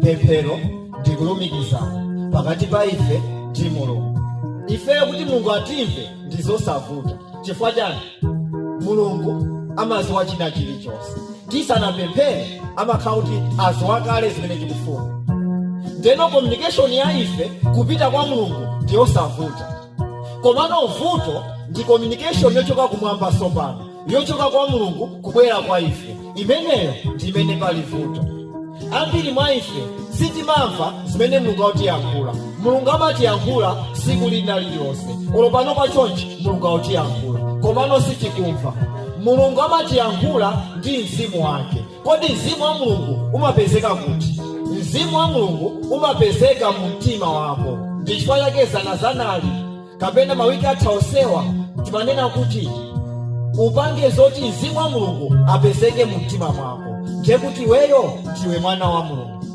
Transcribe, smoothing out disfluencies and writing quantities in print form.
Pemphero ndi kulumikizana pakati pa ife ndi Mulungu. Ifeyo kuti Mulungu atimve ndi zosavuta. Chifukwa chani? Mulungu amaziwa china chilichonse. Tisanapemphere amakhala kuti aziwa kale zimene tikufuna. Ndeno communication ya ife kupita kwa Mulungu ndi yosavuta. Komano vuto ndi communication yochoka kumwamba sopano, yochoka kwa Mulungu kubwera kwa ife. Imeneyo ndi imene pali vuto. Ambiri mwa ife sitimamva zimene Mulungu akutiyankhula. Mulungu amatiyankhula tsiku lina lililonse. Olo pano pachonchi Mulungu akutiyankhula, komano sitikumva. Mulungu amatiyankhula ndi mzimu wake. Kodi mzimu wa Mulungu umapezeka kuti? Mzimu wa Mulungu umapezeka mu mtima wako. Ndi chifukwa chake zanazanali kapena mawiki atha onsewa timanena kuti upange zoti mzimu wa Mulungu apezeke mu mtima mwako, ndiye kuti iweyo ndiwe mwana wa Mulungu.